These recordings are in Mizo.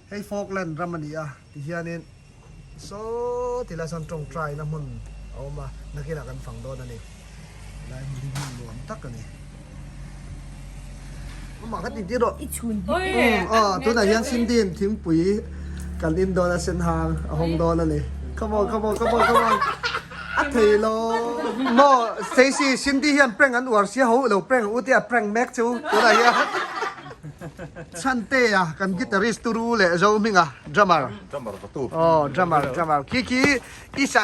Hei Falkland ram a ni a tihianin saw ti lai sawn tawngtai na hmun a awm a nakinah kan fang dawn a ni helai hmun hi hmun nuam tak a ni amah kha tih tir rawh aw tunah hian Cindy-in thingpui kan in dawn a sen hang a hawng dawn a ni come on come on come on come on a thei lo maw Stacy Cindy hian prank an uar sia ho lo prank u tia prank mek chu tunah hian. Chhantea kan guitarist turu leh Zohminga drummer. Drummer va tu. Aw drummer drummer khi khi Isa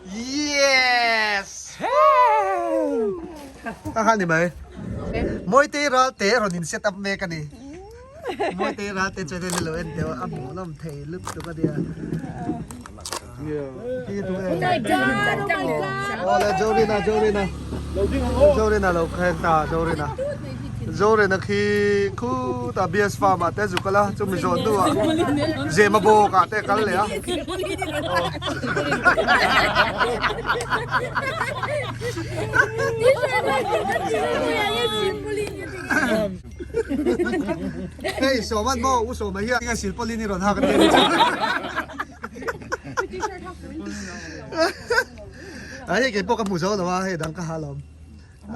yes Ka kha ni mai. Mawitei Ralte rawn in set up mek a ni. Mawitei Ralte chuan hei lo en teuh a hmuhnawm thei lutuk a nia. Oh my god oh my god. Aw le Zorina Zorina Zorina lo khen ta Zorina Zorina khi khutah BS farm ah te zu kal a chumi zawh hnuah Zemabawk ah te a kal leh a. Hei Sawman maw U Sawma hian tinge silpawlin i rawn hak a nia ni chu. A hei kei pawh ka hmu zo lo a hei dang ka ha lawm. A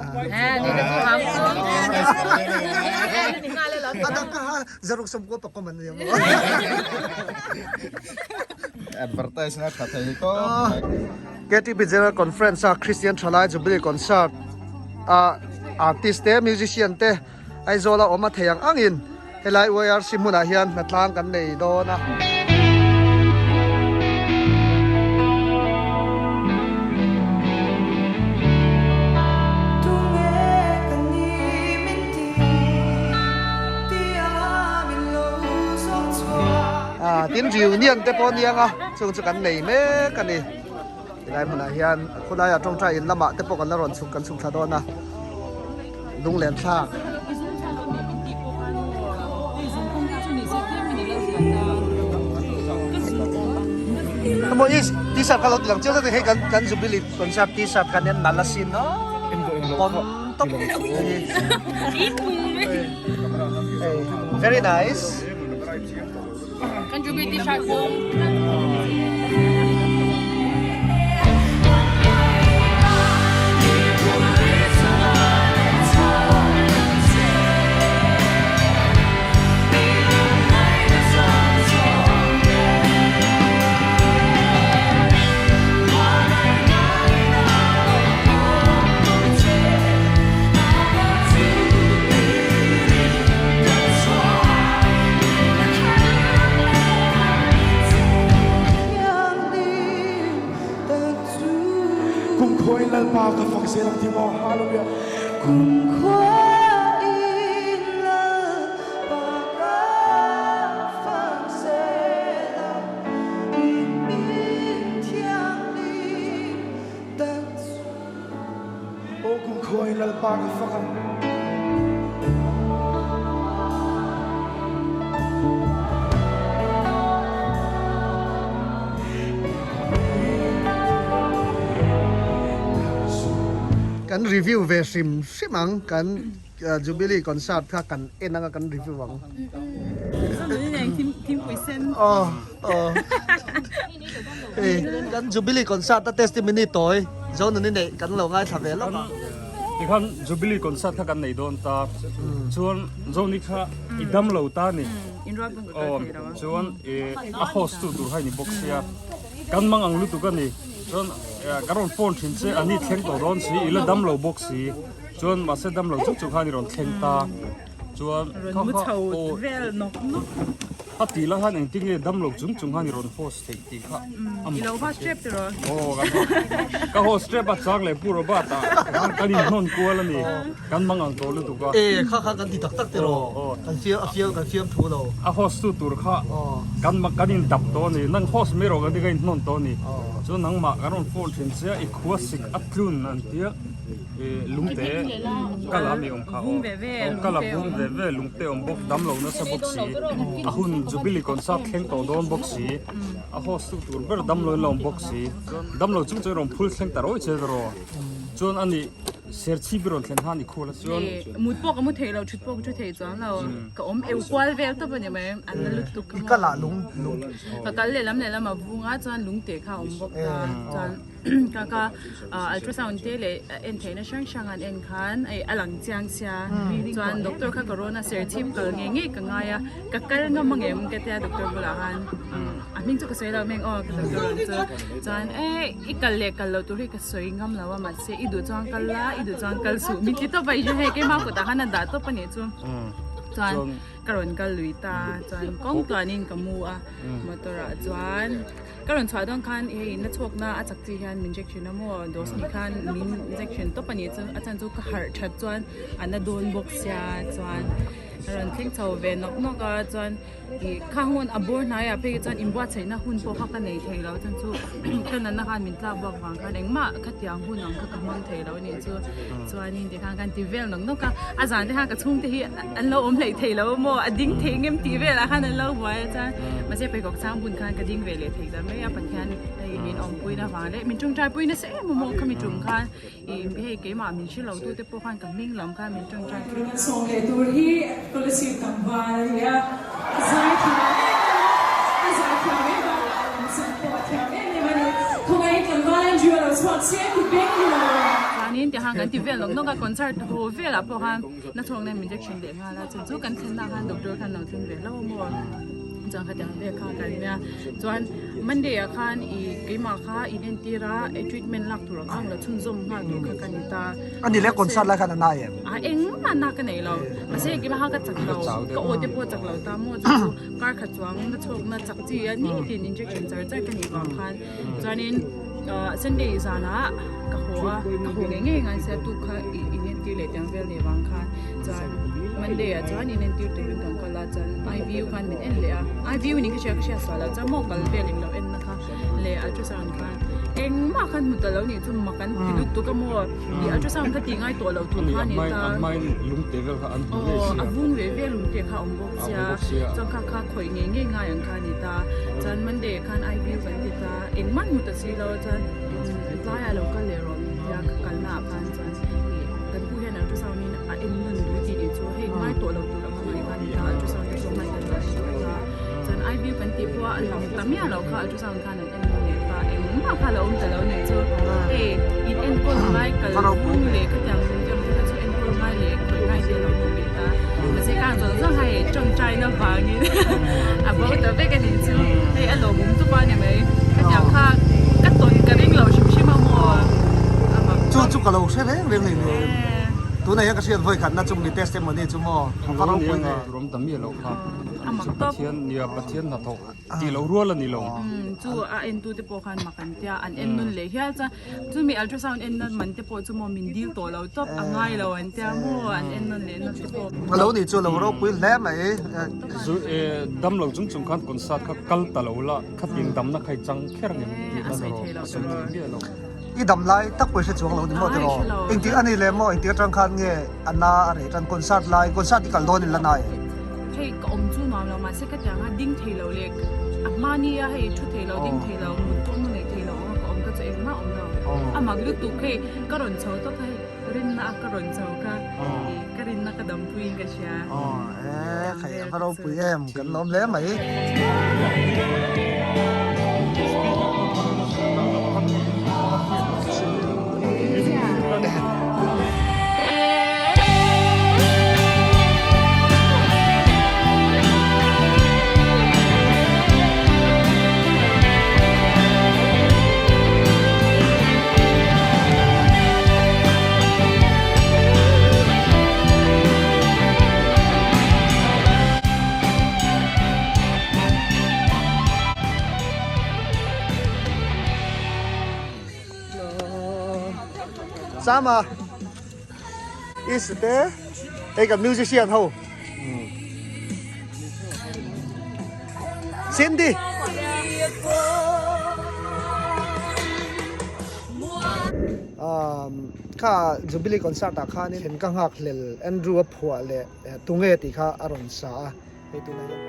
dang ka ha zaruk sawmkua pakawm an ni ang maw. Advertise na tha thei ko. KTP General Conference a Christian Thalai Jubilee Concert a artist te musician te Aizawl a awm a thei ang angin helai YRC hmunah hian hnatlang kan nei dawn a. Tin reunion te pawh aniang a chung chu kan nei mek a ni helai hmunah hian khawlaiah tawngtai in lamah te pawh kan la rawn chhuk kan chhuk thla dawn a. Lunglen thlak. Emaw i t-shirt kha lo ti lang chiang zet hei kan kan jubilee concert t-shirt kha nen nalh asin aw pawm tawp very nice. Kan jubilee t-shirt pawm. Kumkhua in Lalpa ka fak zel ang ti maw? Hallelujah. Kumkhua in Lalpa ka fak zel ang in thianghlim tak chu. Aw kumkhua in Lalpa ka fak ang. Kan review ve hrim hrim ang kan Jubilee concert kha kan en anga kan review ang. Aw aw hei kan Jubilee concert a testimony tawi Zonuni neih kan lo ngaithla ve lawk a. Tikhan Jubilee concert kha kan nei dawn ta chuan Zoni kha i dam lo ta ni aw chuan i a host tu tur kha i ni bawk sia kan mang ang lutuk a ni chuan ka rawn phone thin che a ni thleng tawh dawn si i la dam lo bawk si chuan mahse dam lo chuk chuk khan i rawn thleng ta chuan rawn mu chho vel nawk nawk. A tih lai hian engtin nge dam lo chung chung hian i rawn host theih tih kha a I lo host trep tiraw? Aw ka host trep a chang leh Pu Robert ah khan kan inhnawn kual a ni kan mang ang tawh lutuk a. E kha kha kan ti tak tak tiraw? Kan fiam a fiam kan fiam thu lo. A host tu tur kha kan kan in dap tawh a ni nang host mai rawh kan ti ka inhnawn tawh a ni chuan nangmah kan rawn phone thin che a i khua sik a tlun an tia. Lungte kal a mi awm kha aw kal a bung ve ve lungte awm bawk dam lo nasa bawk si a hun jubilee concert thleng tawh dawn bawk si a host tu tur ber dam lo in la awm bawk si dam lo chung chuan rawn phul thleng ta rawi che rawh chuan ani. Serchhip i rawn thlen hlan i khual a chuan. Mut pawh ka mu thei lo, thut pawh ka thu thei chuang lo. Ka awm eu kual vel tawp a ni mai, an la lutuk ka I kal ah lung lung. Ka kal lehlam lehlam a vung a chuan lung te kha a awm bawk ta. Chuan ka ka ultrasound te leh en theihna hrang hrang an en khan hei a lang chiang sia. Chuan doctor kha ka rawn a, Serchhip kal ngei ngei ka ngai a, ka kal ngam angem ka tia doctor bulah khan a hming chu ka sawi lo meng aw ka doctor rawn chu. Chuan e i kal leh kal loh tur hi ka sawi ngam lo a mahse i duh chuan kal la i duh chuan kal suh min ti tawp a i hei keimah kutah khan a dah tawp a nih chu chuan ka rawn kal lui ta chuan kawng tluanin ka mu a motor ah chuan ka rawn chhuah dawn khan hei na chhawk na a chak chi hian min injection a maw dose ni khan min injection tawp a nih chu a chan chu ka harh that chuan a na dawn bawk sia chuan a rawn thleng chho ve nawk nawk a chuan. Ih khang hun a bawr hnaiah phei chuan inbuatsaihna hun pawh kha ka nei thei lo chuan chu ka natna khan min tlak bak vang khan engmah khatiang hun ang kha ka hmang thei lo anih chu chuanin tikhan kan ti vel nawk nawk a a zan te khan ka chhungte hi an lo awm hleih thei lo maw a ding thei ngem tih velah khan an lo buai a chuan mahse pheikhawk chang bun khan ka ding ve leh thei ta mai a Pathian hei min awmpuina vang leh min tawngtai pui nasa em maw khami tum khan Ih hei keimah min hre lo tute pawh khan ka hming lam khan min tawngtai pui. Kan sawm leh tur hi Kolasib tlangval a ni a, a zai thiam em em a, a zai thiam em bakah a lam sam pawh a thiam em em a ni. Khawngaihin tlangval Andrew a lo chhuak chiah kut beng ni lo. Chuanin tiang kan ti vel nawk nawk a, concert haw velah pawh khan nachhawkna min injection leh nghal a, chu chu kan thlenna khan doctor khan lo thleng ve hlauh a maw. Chuan khatiang vel kha kan nia. Chuan Monday ah khan ih keimah kha in entir a treatment lak tur ang ang la chhunzawm nghal tur kha ka ni ta. A ni le concert lai khan a na em? A engmah na ka nei lo. Mahse keimah kha ka chak lo, ka aw te pawh chak lo ta maw chu chu kar khat chuang na chhuak na chak chi a nitin injection char char ka nih vang khan. Chuanin Sunday zanah ka haw a, ka haw ngei ngei ngai sia tuk kha in entir leh tiang vel nei vang khan chuan Monday ah chuan in entir turin kan kal a chuan IVU khan min en leh a, IVU ni ka hria ka hria sual lo chuan maw kal vel in lo en na kha leh ultrasound khan engmah khan hmu ta lo nih chu mak an ti lutuk a maw ih ultrasound kha tih ngai tawh lo tur kha a ni ta aw a vung ve ve lungte kha a awm bawk sia chuan kha kha khawih ngei ngei ngai ang kha a ni ta chuan Monday ah khan IVU kan ti ta engmah hmu ta si lo chuan tlaiah lo kal leh rawh min tia ka kalna ah khan chuan ih kan pu hian ultrasound in a en nawn dui tih nih chu hei ngai tawh lo tur ang a ngaih kha a ni ta ultrasound te pawh ngai ta lo a ni ta chuan IVU kan tih pawh a lang ta miah lo kha ultrasound khan an en nawn leh ta engmah kha lo awm ta lo nih chu hei in enkawl ngai kal phung leh khatiang lung te ang te kha chu enkawl ngai leh khawih ngai te lo ni ve ta mahse kha ang zawng zawng hei tawngtaina vangin a bo ta vek a nih chu hei a lawmawm tup a ni mai khatiang kha ka tawn ka ring lo hrim hrim a maw a mak Chu chu ka lo hre reng reng nei nei tunah hian ka hriat vawi khatna chung mi testimony chu maw a va ropui ve. Rawm ta miah loh kha Pathian nia Pathian hnathawk Tih lo rual a ni lo. Chu a entu te pawh khan mak an tia, an en nun leh hial chuan chumi ultrasound en na man te pawh chu maw min dil tawh lo tawp a ngai lo an tia maw an en nawn leh na te pawh. A lo nih chu a lo ropui hle mai. Zu e dam lo chung chung khan concert kha kal ta lo la khatin damna kha i chang kher ang em tih na erawh a sawi thei miah lo. I dam lai tak pawh i hre chuang lo ni maw tiraw? Engtik a ni leh maw engtik atang khan nge a na a reh tan concert lai concert i kal dawn in la nai em? Hei ka awm chu nuam lo mahse ka tiang a ding thei lo leh a hmani a hei thu thei lo ding thei lo mut pawh mu nei thei lo ang a ka awm ka chu engmah awm lo a mak lutuk hei ka rawn chho tawp a hei rinna a ka rawn chho kha ih ka rinna ka dampui in ka hria. Aw e khai a va ropui em kan lawm hle mai. Sama is te hei kan musician ho Cindy kha Jubilee concert ah khanin then ka nghak hlel Andrew a phuah leh tunge tih kha a rawn sa a hei tunah hian.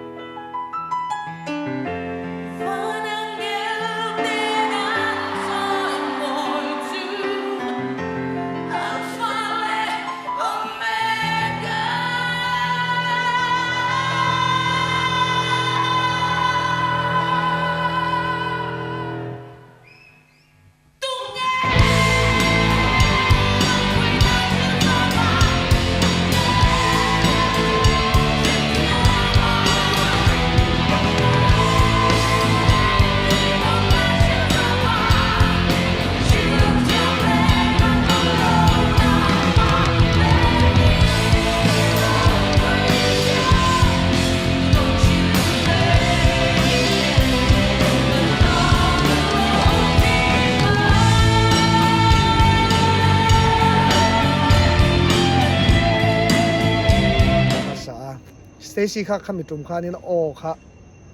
Stacy kha khami tum khanin a aw kha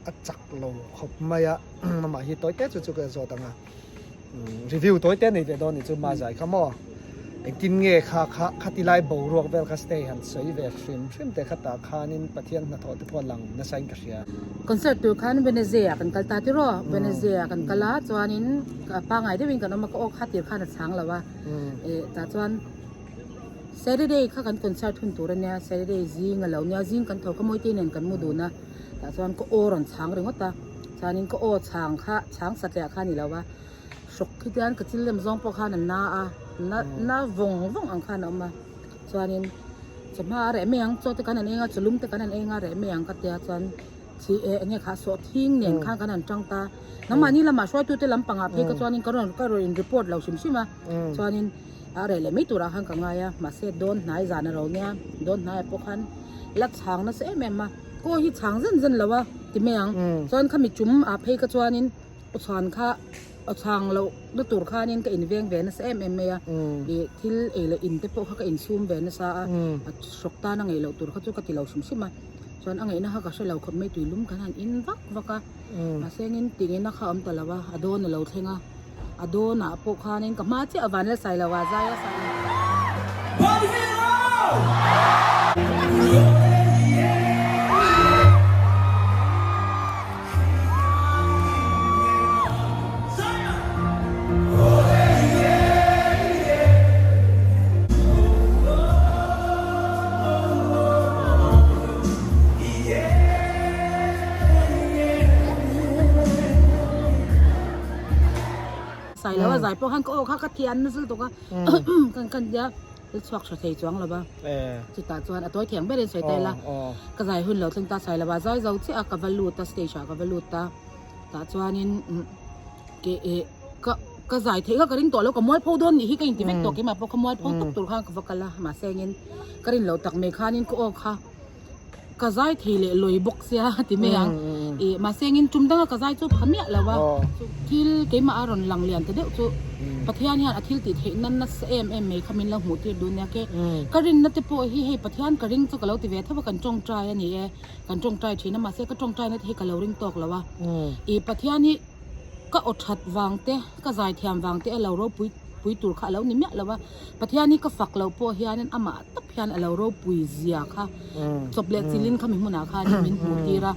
a chak lo khawp mai a, amah hi tawi te chu chu ka zawt ang a, review tawi te nei ve dawn ni chu ma zai kha maw, engtin nge kha kha khati lai boruak vel kha stay han sawi ve hrim hrim te kha tah khanin Pathian hnathawh te pawh a lang nasa in ka hria. Concert tur khan Venezia ah kan kal ta tiraw, Venezia ah kan kal a chuanin pangai deuhin kan awm a ka aw kha tir khan a chhang lo a, tah chuan. Saturday kha kan concert hun tur ania, Saturday zing a lo nia, zing kan tho kha Mawitei nen kan mu dun a, tah chuan ka aw rawn chhang ringawt a, chuanin ka aw chhang kha chhang satliah kha a ni lo a, hrawk khi tian ka chil lem zawng pawh khan a na a, na na vawng vawng ang khan a awm a, chuanin chawhma a reh mai ang, chaw te kan han eng a, chawlum te kan han eng a reh mai ang ka tia chuan thi eh enge kha sawh thing nen khan kan han tang ta, nangmahni lamah hruaitute lampangah phei kha chuanin ka rawn ka rawn in report lo hrim hrim a, chuanin. A reh leh mai turah khan ka ngai a, mahse dawn hnai zan a ro nia, dawn hnaiah pawh khan la chhang nasa em em a, kaw hi chhang zen zen lo a ti mai ang, chuan khami chum ah phei kha chuanin aw chhan kha aw chhang loh na tur khanin ka inveng ve nasa em em mai a, ih thil ei leh in te pawh kha ka insum ve nasa a, a hrawk tan a ngaih loh tur kha chu ka ti lo hrim hrim a, chuan a ngaihna kha ka hre lo khawp mai tuilum kan han in vak vak a, mahse engin tihngehna kha a awm ta lo a, a dawn a lo thleng a. A dawnah pawh khanin ka hma chiah a van la sai lo a, zai a sai lo. Sai lo a zai pawh khan ka aw kha ka thian nasa lutuk a kan kan tia la chhuak tha thei chuang lo va chutah chuan a tawi thiang berin sawi ta ila ka zai hun lo thleng ta sai lo va zai zo chiah a ka va lut a stage ah ka va lut a tah chuanin ke eh ka ka zai theih kha ka ring tawh lo ka mualpho dawn nih hi ka inti vek tawh keimah pawh ka mualpho tawp tur khan ka va kal a mahse engin ka rin loh tak mai khanin ka aw kha Ka zai thei leh lawi bawk sia ti mai ang. Ih mahse engin tum danga ka zai chu pha miah lo a. Thil keimah a rawn lang lian ta deuh chu Pathian hian a thil tih theih nan nasa em em mai kha min lo hmuh tir duh nia ke. Ka rinna te pawh hi hei Pathian ka ring chu ka lo ti ve tho a kan tawngtai a ni e. Kan tawngtai thin a mahse ka tawngtaina te hi ka lo ring tawk lo a. Ih Pathian hi ka aw that vang te ka zai thiam vang te a lo ropui pui tur kha a lo ni miah lo a. Pathian hi ka fak loh pawh hianin amah tawp hian a lo ropui zia kha chawp leh chilin khami hmunah khanin min hmuh tir a,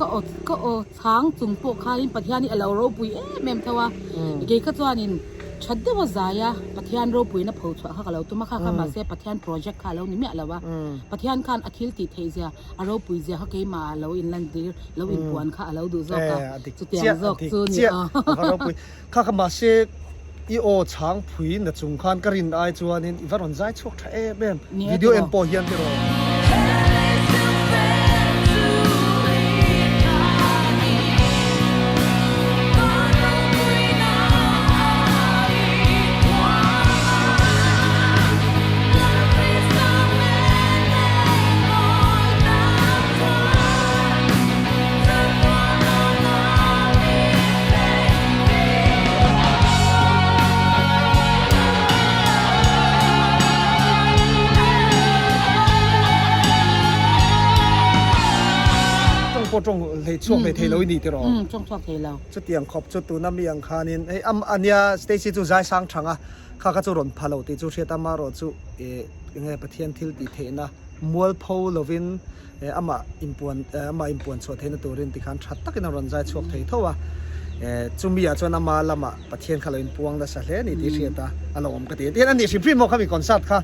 ka aw ka aw chhang chung pawh khanin Pathian hi a lo ropui em em tho a, kei kha chuanin tha deuh a zai a, Pathian ropuina pho chhuah kha ka lo tum a, kha kha mahse Pathian project kha a lo ni miah lo a, Pathian khan a thil tih theih zia a ropui zia kha keimah ah lo inlan tir lo inpuan kha a lo duh zawk a, chutiang zawk chu ni a. Kha kha mahse i aw chhang phui na chung khan ka rin ai chuanin i va rawn zai chhuak tha em em video en pawh hian tiraw. Tawng pawh tawng hlei chhuak hlei thei lo i ni tiraw? Umm tawng chhuak thei lo. Chutiang khawp chu tuna mi ang khanin hei am ania Stacy chu zai sang thang a kha kha chu rawn pha lo tih chu hriat a amaherawh chu ih enge Pathian thil tih theihna mualpho lovin amah inpuan amah inpuan chhuah theihna turin tikhan tha takin a rawn zai chhuak thei tho a, chumi ah chuan ama lamah Pathian kha lo inpuang nasa hle a ni tih hriat a, a lo awm ka ti a. Tihian a nih hrim hrim maw khami concert kha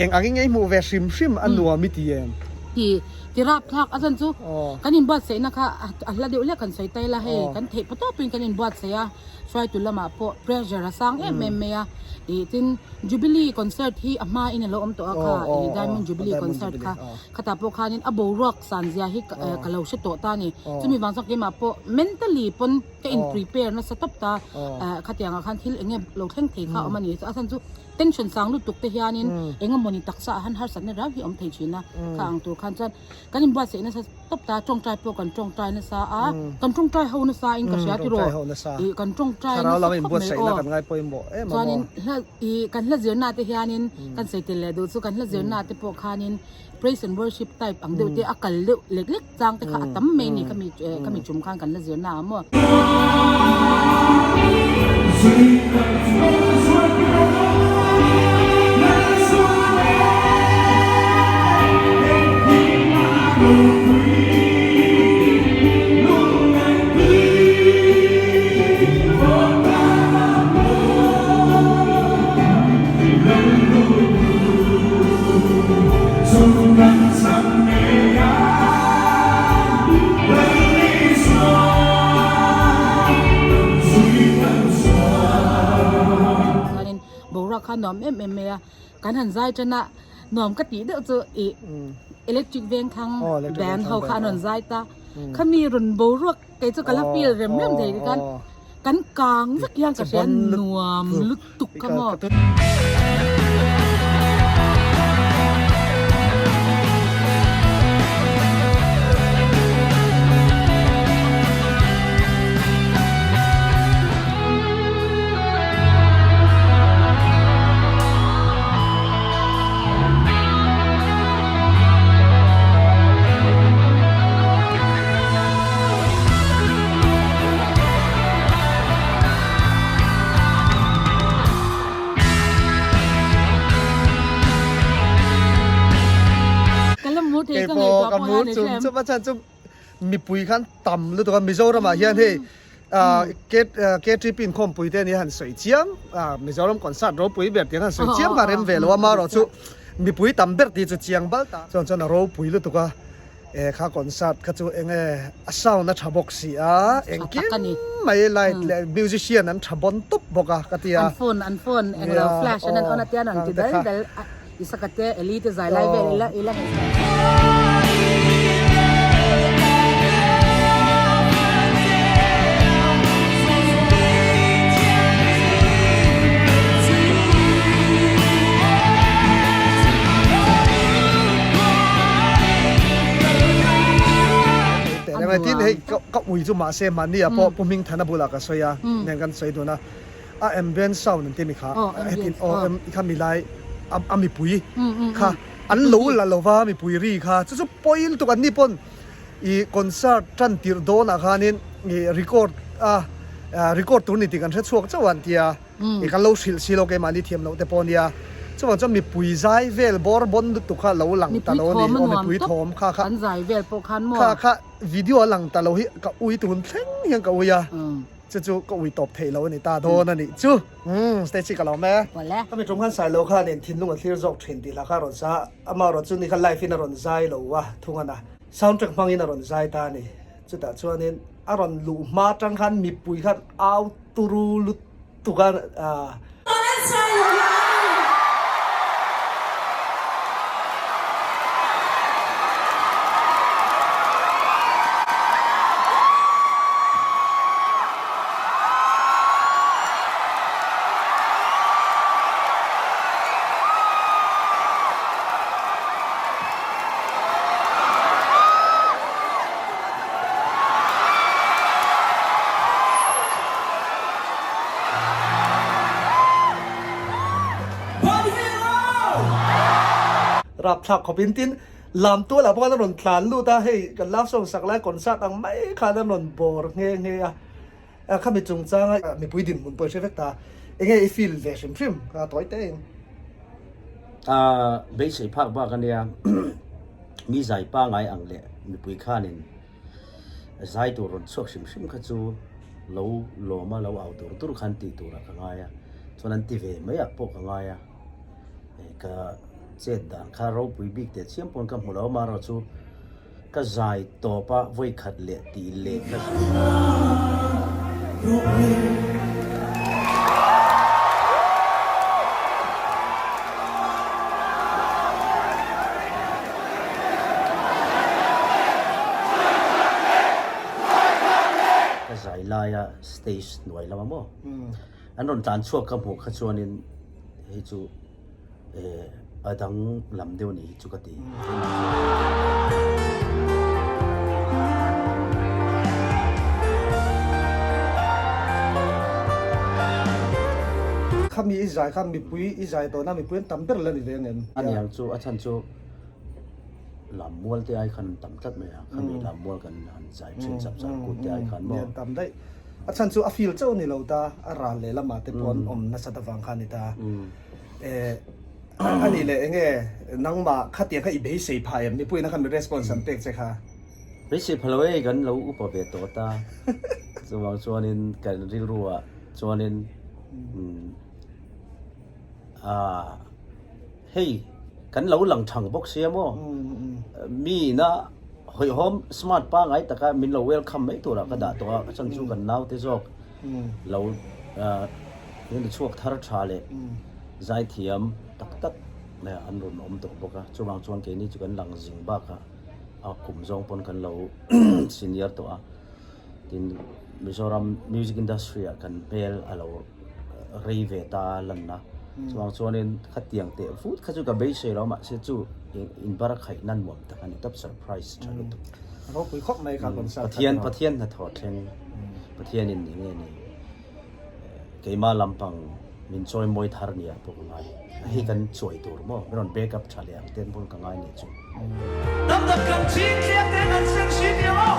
eng angin nge i hmuh ve hrim hrim a nuam i ti em? Ti ti rap thlak a chuan chu kan inbuatsaihna kha a hla deuh hlek kan sawi ta ila hei kan theih pa tawpin kan inbuatsaih a. Hruaitu lamah pawh pressure a sang em em mai a, ih tin Jubilee concert hi a hma in a lo awm tawh a kha ih Diamond Jubilee concert kha khatah pawh khanin a boruak san zia hi ka lo hre tawh ta a ni, chumi vang chuan keimah pawh mentally pawn ka in prepare nasa tawp ta khatiang ah khan thil eng nge lo thleng thei kha a awm a ni, a chhan chu tension sang lutuk te hianin eng emawni taksa ah han harsatna rau hi a awm thei thin a kha ang tur khan chuan kan inbuatsaih nasa tawp ta tawngtai pawh kan tawngtai nasa a kan tawngtai ho nasa in ka hria tiraw ih kan tawngtai nasa khawp mai aw chuanin hla ih kan hla zirna te hianin kan sawi tel leh duh chu kan hla zirna te pawh khanin. Praise and worship type ang deuh te a kal deuh lek lek chang te kha a tam mai ni khami khami tum khan kan la zir na a maw. Chuanin boruak kha nuam em em mai a, kan han zai tan a, nuam ka tih deuh chu ih electric veng thlang band ho kha an rawn zai ta, khami rawn boruak kei chu ka la feel rem rem thei khan kan kang vek hian ka hria nuam lutuk kha maw. Kei pawh ka mur chum chum a chhan chu mipui khan tam lutuk a Mizoram ah hian hei KTP inkhawmpui te ania han sawi chiam Mizoram concert ropui ber tih an han sawi chiam kha rem ve lo a marawh chu mipui tam ber tih chu chiang bal ta chuan chuan a ropui lutuk a. E kha concert kha chu enge a sound a tha bawk si a engkim mai light leh musician an tha bawn tawp bawk a ka ti a. An phone an phone englo flash an on a tian an ti dal dal a Isaka te Eli te zai lai vel ila ila Tin hei ka ui chu mahse mahni ah pawh Pu Hmingthana bulah ka sawi a nen kan sawi dun a a ambient sound an ti mi kha hetin aw kha milai a mipui kha an lo la lova mipui ri kha chu chu pawi lutuk an ni pawn i concert tan tirh dawnah khanin i record a record tur ni tih kan hre chhuak chauh a an tia. I kan lo hrilh si lo keimahni thiam loh te pawh nia. Chuvang chuan mipui zai vel bawr bawn lutuk kha lo lang ta lo a ni. Aw mipui thawm kha kha. An zai vel pawh khan maw? Kha kha video a lang ta lo hi ka ui tun thleng hian ka ui a. Chu chu ka ui tawp theih lo a ni ta dawn a nih chu. Umm Stacy ka lo awm e. Ka mi tum khan sai lo khan in thinlung a thlir zawk thin tih lah kha a rawn sa a. Amaherawh chu ni kha live in a rawn zai lo a thung a na. Soundtrack hmangin a rawn zai ta a ni. Chutah chuanin a rawn luh hma atang khan mipui khan au turu lutuk a. Rapthlak khawp in tin lam tual ah pawh khan a rawn tlan lut a, hei kan love song sak lai concert ang mai khan a rawn bawr nghe nghe a, khami chungchanga mipui dinhmun pawh i hre vek ta, enge i feel ve hrim hrim kha tawi te in. Beisei phak bak a nia, mi zai pangai ang leh mipui khanin zai tur rawn chhuak hrim hrim kha chu lo lawm a, lo au tur tur khan tih turah ka ngai a, chuan an ti ve mai ah pawh ka ngai a, ka chet dan kha ropui bik teh chiam pawn ka hmu lo amaherawhchu Ka zai tawp a vawikhat leh tih leh ka Ka zai laia stage hnuai lama maw an rawn tlan chhuak ka hmuh kha chuanin hei chu A dang lam deuh nih hi chu ka ti. Khami i zai kha mipui i zai tawhna mipui an tam ber la ni ve ang em? A niang chu a chhan chu Lam mual te ai khan an tam tlat mai a, khami lam mual kan han zai thin chap char kut te ai khan maw? An tam daih. A chhan chu a feel chauh a ni lo ta, a ral leh lamah te pawh an awm nasat avang kha a ni ta. Eh, a nih leh enge nangmah khatiang kha i beisei phah em? Mipuiin a khan mi response an pek che kha. Beisei pha lo e, kan lo upa ve tawh ta. Chuvang chuanin kan rilruah chuanin ah Hei, kan lo lang thang bawk sia maw? Mi ina hawihhawm smart pangai taka min lo welcome mai turah ka dah tawh a, a chhan chu kan naute zawk lo eng emaw chhuak thar tha leh zaithiam tak tak an rawn awm tawh bawk a, chuvang chuan keini chu kan lang zing bakah a kum zawng pawn kan lo senior tawh a. Tin, Mizoram music industry ah kan hmel a lo rei ve ta a lanna. Chuvang chuanin khatiang teh vut kha chu ka beisei lo a, mahse chu inbar a khaih nan nuam tak a ni tawp, surprise tha lutuk. Ropui khawp mai kha concert kha. Pathian Pathian hnathawh thleng Pathianin eng nge ni keimah lampang min chawi mawi thar nia pawh ka ngai. Hei kan chuai tur maw? Min rawn back up tha leh ang ten pawn ka ngai nih chu. Damdam kan chin tliak te kan seng si ti maw?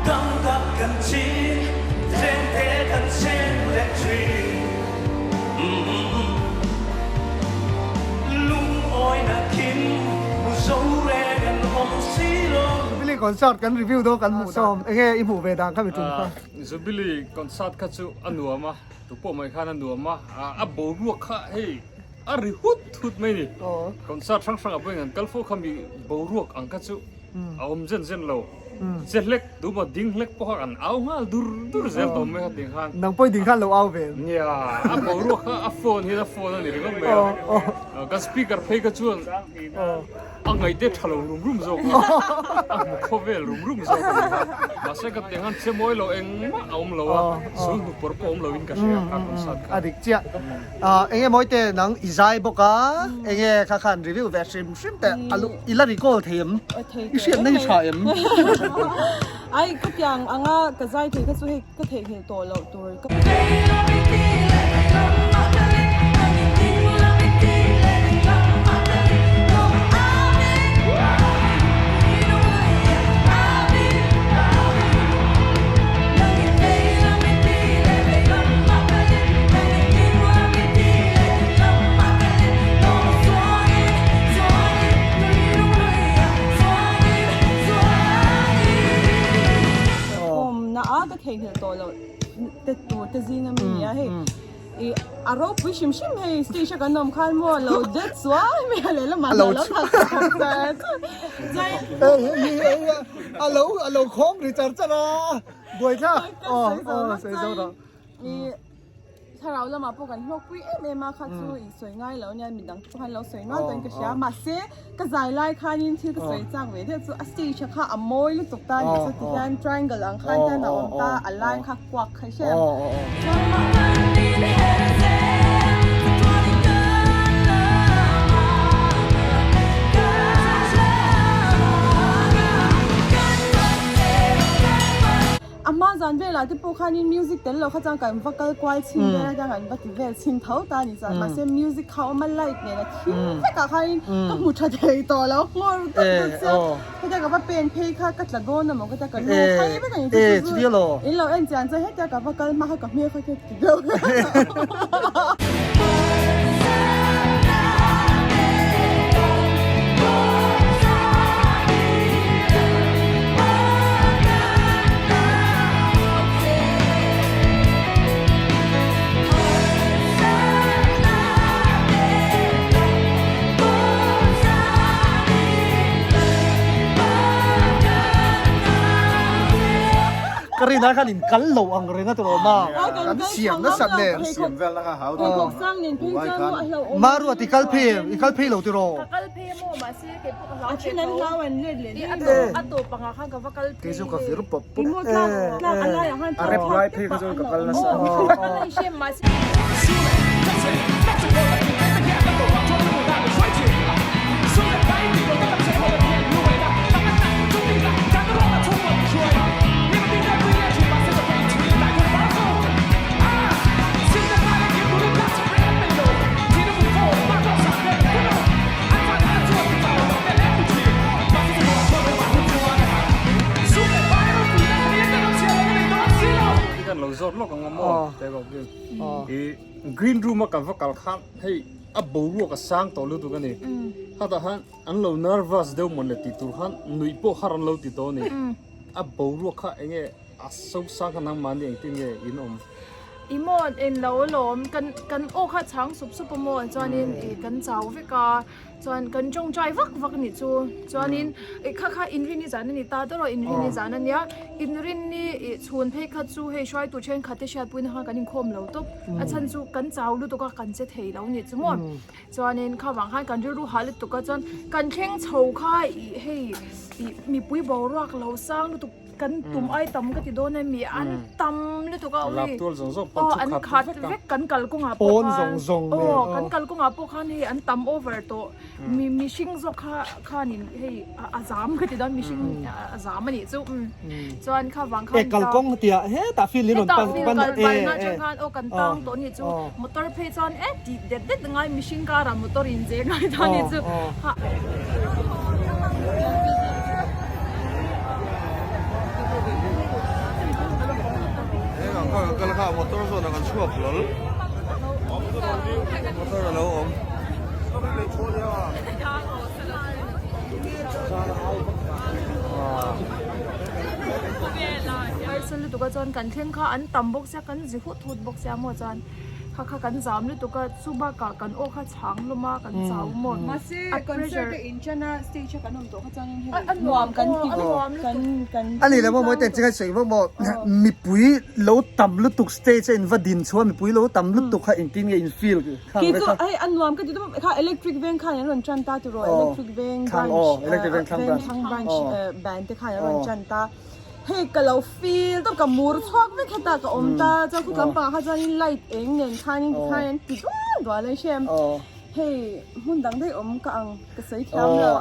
Damdam kan chin tlem te kan seng leh thin. Lungawi kim hmu zo reng an awm si lo. Jubilee concert kan review dawn kan hmuh sawm enge i hmuh ve dan kha mi tum kha. Jubilee concert kha chu a nuam a. Tu pawh mai khan a nuam a, a boruak kha hei a ri hut hut mai ni. Concert hrang hrang ah pawhin an kal fo kha mi boruak ang kha chu a awm zen zen lo. Che hlek tuma ding hlek pawh kha kan au nghal dur dur zel tawh mai kha ting khan. Nang pawh i ding khan lo au ve. Nia, a boruak kha a phone hian a phone a ni ringawt mai a. Kan speaker phei kha chuan A ngaihte tha lo rum rum zawk a, a hmu khawvel rum rum zawk a ni a. Mahse ka tih angin che mawi lo engmah a awm lo a, sul hnu pawr pawh a awm lo in ka hria kha concert kha. A dik chiah. Enge Mawite nang i zai bawk a, enge kha khan review ve hrim hrim teh a lu i la recall thei em? I hriatna hi tha em? Ai ka tiang anga ka zai thei kha chu hei ka theihnghilh tawh loh tur. Awmna a ka theihnghilh tawh loh te tur te zing ami nia hei ih a ropui hrim hrim hei stage a kan awm khan maw lo det chuai mai a lehlamah lo thak char char chuan a lo a lo khawng ri char char a buaithlak aw aw sawi zo rawh ih Thlarau lamah pawh kan hlawkpui em em a, kha chu i sawi ngai lo ania, midang te pawh khan lo sawi nual tawhin ka hria. Mahse, ka zai lai khanin thil ka sawi chak ve deuh chu a stage a kha a mawi lutuk ta a nih chu ti hian triangle ang khan hian a awm ta, a lai kha kuak kha i hria em? A hma zan velah te pawh khanin music tel lo kha chuan kan va kal kual chhin vel a, kan va ti vel chhin tho ta a ni chuan mahse music kha a awm a light nen a thim vek ah khanin ka hmu tha thei tawh lo nghawr dut dut sia hetia ka va pen phei kha ka tla dawn amaw ka tia ka lu phei vek a ni chu chu chu in lo en chian chuan hetia ka va kal hma kha ka hmel kha khian ti deuh Ka rin ai khan in kal lo ang reng a tawh ma kan siam nasat nen siam vel na kha hau Pheikhawk sang nen phei chuan maw a hlauhawm Maruat i kal phei em i kal phei lo tiraw Ka kal phei a maw mahse kei pawh ka hlau A then an hlau an let leh I a tawp ang ah khan ka va kal phei Kei chu ka vir pawp pawp I maw tlak tlak a lai ah khan A rep lai phei kha chuan ka kal nasa Ka la i hrem mahse zawt lawk ang a maw teh bawk hi. I green room a kan va kal khan hei a boruak a sang tawh lutuk a ni. Khatah khan an lo nervous deuh mawn le tih tur khan nuih pawh har an lo ti tawh a ni. A boruak kha eng nge a so sang kha nangmahni engtin nge in awm? I maw en lo alawm kan kan aw kha chhang sup sup a maw chuanin i kan chau vek a chuan kan tawngtai vak vak anih chu chuanin i kha kha inrinni zan a ni ta dawrh a inrinni zan a nia inrinni ih chhun phei kha chu hei hruaitu thenkhat te hriatpuina khan kan inkhawm lo tawp a chhan chu kan chau lutuk a kan che thei lo anih chu maw chuanin kha vang khan kan rilru hah lutuk a chuan kan thleng chho kha ih hei ih mipui boruak lo sang lutuk. Kan tum ai tam ka ti dawn em mi an tam lutuk a ui aw an khat vek kan kal kawngah pawh khan aw kan kal kawngah pawh khan hei an tam over tawh mi mihring zawk kha khanin hei a zam ka ti dawn mihring a zam a nih chu chuan kha vang khan e kal kawng tia hetah field in rawn pan hetah field kal palna atang khan aw kan tang tawh a nih chu motor phei chuan e tih det det ngai mihring karah motor in zeh ngai ta a nih chu. Motor zawn ah kan chhuak hlawl motor a lo awm. Harsa lutuk a chuan kan thleng kha an tam bawk sia kan zi hut hut bawk sia maw chuan kha kha kan zam lutuk a chu bakah kan aw kha chhang hlawm a kan chau maw Mahse a concert pressure a in ṭan a stage a kan awm tawh kha chuan in hei nuam kan ti kan kan A ni lo maw mawi ten chinga sawi vak maw mipui lo tam lutuk stage a in va din chhuah mipui lo tam lutuk kha engtin nge in feel khang Kei chu hei a nuam ka ti deuh kha electric veng khan an rawn ṭan ta tiraw electric veng branch veng branch band te khan an rawn ṭan ta. Hei ka lo feel tawp ka mur chhuak vek hetah ka awm ta chuan khut lampangah kha chuanin light eng nen khanin tikhain an ti dual dual a i hria em hei hmun dang daih awm ka ang ka sawi thiam lo.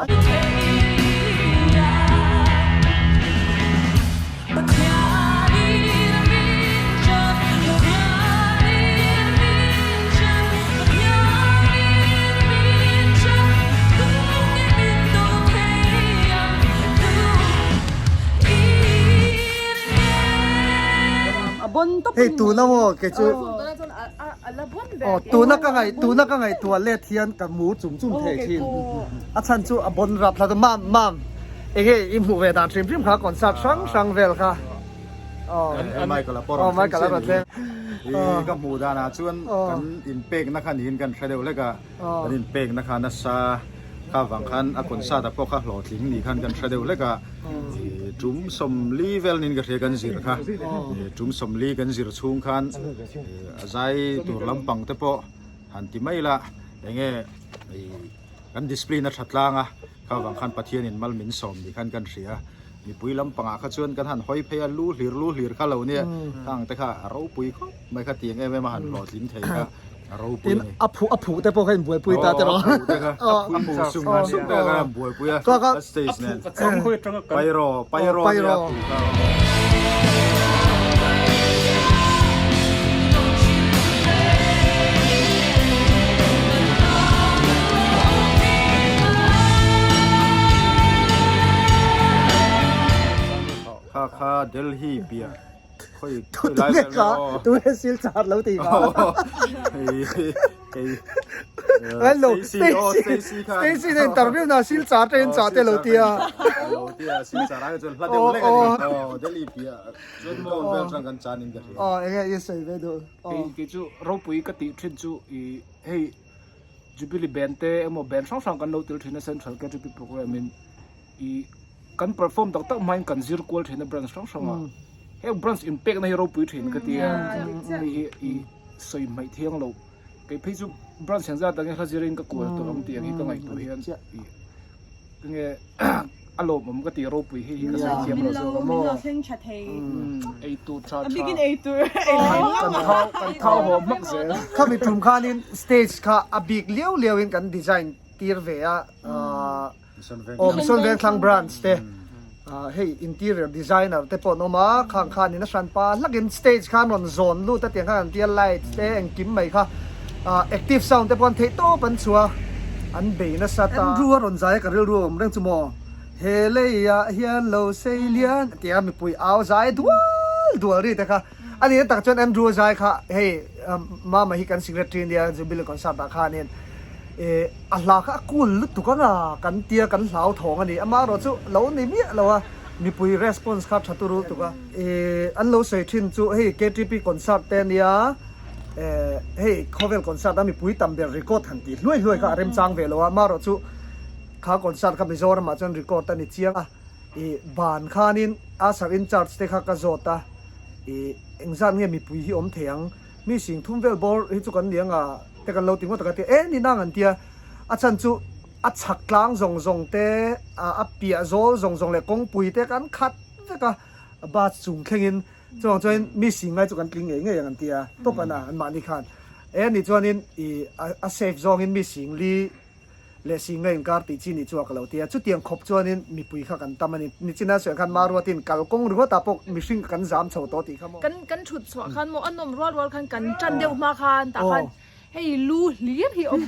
Hei tuna maw kei chu aw tuna ka ngaih tuna ka ngaihtuah let hian ka mu chum chum thei thin a chhan chu a bon rap hlat a mam mam eng nge i hmuh ve dan hrim hrim kha concert hrang hrang vel kha aw Michael a pawh rawn thleng ka hmuh danah chuan kan inpekna kha niin kan hre deuh hlek a. Kan inpekna kha nasa kha vang khan a concert ah pawh kha hlawhtling ni khan kan hre deuh hlek a, tum 40 vel niin ka hria kan zir kha, tum 40 kan zir chhung khan a zai tur lampang te pawh han ti mai la enge kan discipline a tha tlang a, kha vang khan Pathianin mal min sawm ni khan kan hria, mipui lampangah kha chuan kan han hawi phei a, lu hlir lu hlir kha lo nia, khang te kha a ropui khawp mai kha tiang em em a han hlawhtling thei kha. A ropui Tin a ni. a phu a phu te pawh kha in buaipui ta te rawh. A phu te kha a phu sung sung te kha an buaipui a. A stage nen. Pairo pairo nia a phu kha. Kha kha Delhi piah. Tunge kha tunge silchar lo ti kha Hello Stacy Stacy na interview na silchar te in cha te lo tia lo tia silchar ai chuan hla deuh lek ani aw Delhi pia chuan mawn vel tang kan chan in ka hria aw enge i sawi ve duh kei kei chu ropui ka tih thin chu i hei Jubilee band te emaw band hrang hrang kan lo tel thin a Central KTP program in I kan perform tak tak hmain kan zir kual thin a branch hrang hrang a. Heng branch in pekna hi ropui thin ka ti a. Hei hi i sawi hmaih thiang lo. Kei phei chu branch hian zat dangin hla zirin ka kual tawh ang tih ang hi ka ngaihtuah hian i enge a lawmawm ka ti ropui hei hi ka sawi thiam lo zawk a maw. Min lo thleng tha thei. Ei tur tha tha. A bikin ei tur ei leng leng a. Kan thau haw hmak zel. Khami tum khanin stage kha a bik liau liauin kan design tir ve a. Aw Mission Vengthlang branch te hei interior designer te pawh an awm a khang khanin a hran pa hlakin stage khan rawn zawn lut a tiang khan an tia lights te engkim mai kha active sound te pawh an theih tawp an chhuah a an bei nasa ta. Andrew a rawn zai a ka rilru a awm reng chu maw he leiah hian lo sei lian tia mipui au zai dual dual ri te kha. A nihna tak chuan Andrew a zai kha hei Mama hi kan secretary nia Jubilee concert ah khanin eh a hla kha a cool lutuk anga kan tia kan hlau thawng a ni. Amaherawh chu lo ni miah lo a, mipui response kha tha turu lutuk a. Eh an lo sawi thin chu hei KTP concert te nia eh hei khawvel concert a mipui tam ber record han tih hluai hluai kha a remchang ve lo a. Amaherawh chu kha concert kha Mizoram ah chuan record a ni chiang a. I ban khanin Usher in charge te kha ka zawt a, i engzat nge mipui hi awm thei ang, mi sing thum vel bawr hi chu kan ni anga te kan lo ti ngawt a ka ti a, e ni nang an tia, a chhan chu a chhak tlang zawng zawng te, a piah zawl zawng zawng leh kawngpui te kan khat vek a, bus chung thlengin chuvang chuanin mi sing ngai chu kan tling ngei ngei ang an ti a, tawp an a anmahni khan e ni chuanin i a safe zawngin mi sing li leh si nge inkar tih chi nih chu a ka lo ti a, chutiang khawp chuanin mipui kha kan tam a ni. Nichina sawi khan Maruatin kalkawng ringawtah pawh mihring kan zam chho tawh tih kha maw? Kan kan thut chhuah khan maw a nawm rual rual khan kan tan deuh hma khan tah khan hei lu hlir hi awm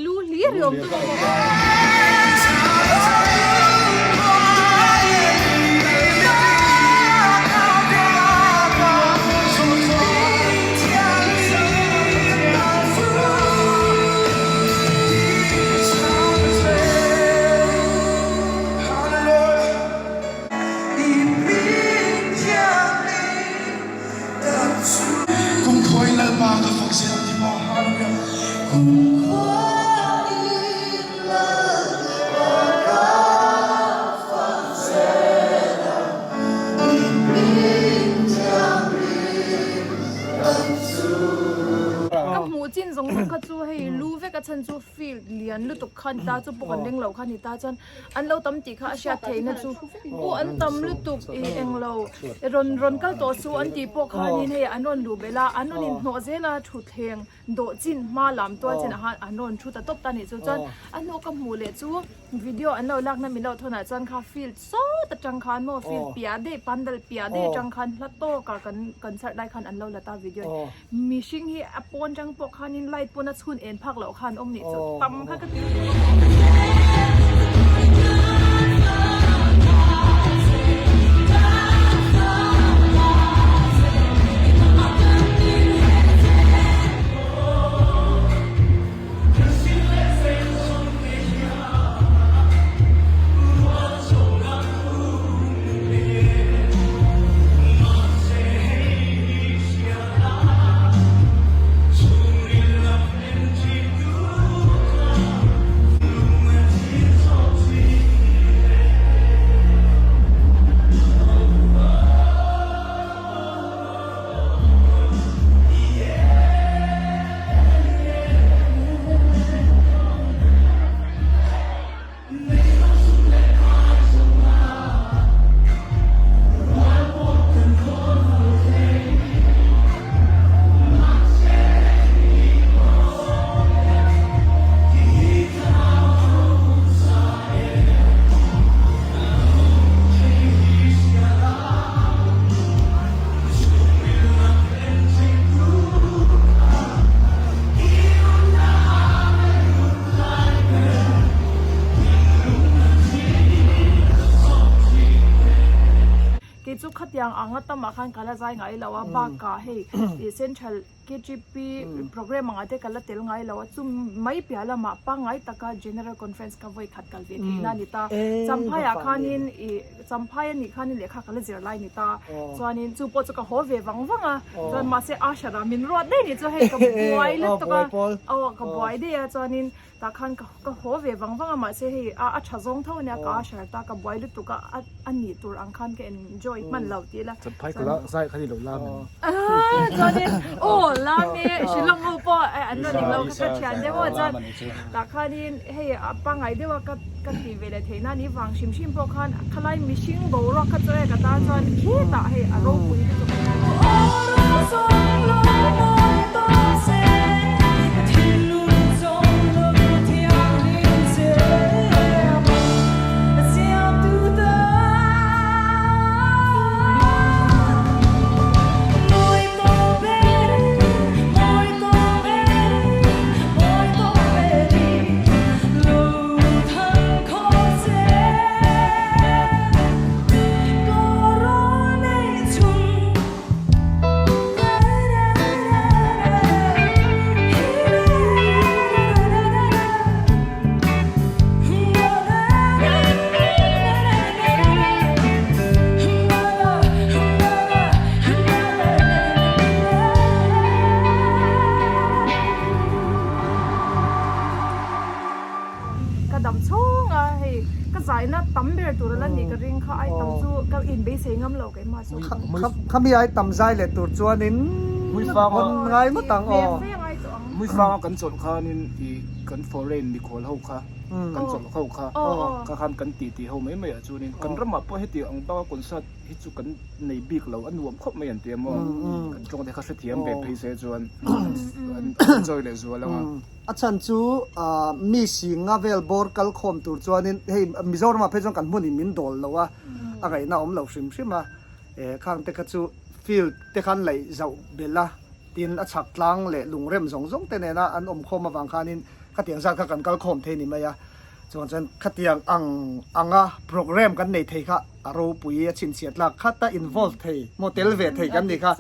lu hlir hi awm tawh maw. Ka hmuh chin zawng zawng kha chu hei lu vek a chhan chu field lian lutuk kha a ni ta chu pawh kan ring lo kha a ni ta chuan an lo tam tih kha a hriat theihna chu aw an tam lutuk ih englo rawn rawn kal tawh su an tih pawh khanin hei an rawn luh belh a an rawn inhnawh zel a thutthleng dawh chin hma lam tual chinah khan an rawn thu ta tawp ta a nih chu chuan a hnu ka hmuh leh chu video an lo lakna min lo thawnah chuan kha field sawt atang khan maw field piah daih pandal piah daih atang khan hla tawkah kan concert lai khan an lo la ta video mihring hi a pawn tang pawh khanin light pawn a chhun en phak loh khan awm nih chu tam kha ka ti Kei chu khatiang anga tamah khan ka la zai ngai lo a, bakah hei ih Central KGP program angah te ka la tel ngai lo a, chu mai piah lamah pangngai taka General Conference ka vawi khat kal ve theihna a ni ta. Champhaiah khanin ih Champhai a nih khanin lehkha ka la zir lai a ni ta, chuanin chu pawh chu ka haw ve vang vang a, chuan mahse Asher ah min ruat daih nih chu hei ka buai lutuk a, aw ka buai daih a chuanin tah khan ka ka haw ve vang vang a mahse hei a a tha zawng tho a nia ka Asher ta ka buai lutuk a a nih tur ang khan ka enjoy hman lo tih ila Champhai ka la zai kha ni lo lam em chuanin aw lam e Shillong ho pawh an rawn eng lo kha ka thian deuh a chuan tah khanin hei a pangngai deuh a ka ka tih ve leh theih nan i vang hrim hrim pawh khan khalai mihring boruak kha chu e ka tan chuan khetah hei a ropui lutuk a nia. ka inbeisei ngam lo keimah chu. Khami ai tam zai leh tur chuanin hawn ngai ngawt ang aw. Hmuifanga kan chawlh khanin i kan foreign mikhual ho kha kan chawlh ho kha kha khan kan ti ti ho mai mai ah chuanin kan ramah pawh heti ang banga concert hi chu kan nei bik lo a nuam khawp mai an ti a maw kan tawng te kha hrethiam ve phei se chuan an enjoy leh zual ang a. A chhan chu mi singa vel bawr kal khawm tur chuanin hei Mizoramah phei chuan kan hmunin min dawl lo a, a ngaihna a awm lo hrim hrim a, khang te kha chu field te khan laih zauh belh a, tin a chhak tlang leh lungrem zawng zawng te nena an awm khawm avang khanin khatiang zat kha kan kal khawm thei ni mai a, chuvang chuan khatiang ang anga programme kan nei thei kha a ropui a chhinchhiah tlak khata involve thei maw tel ve thei kan nih kha.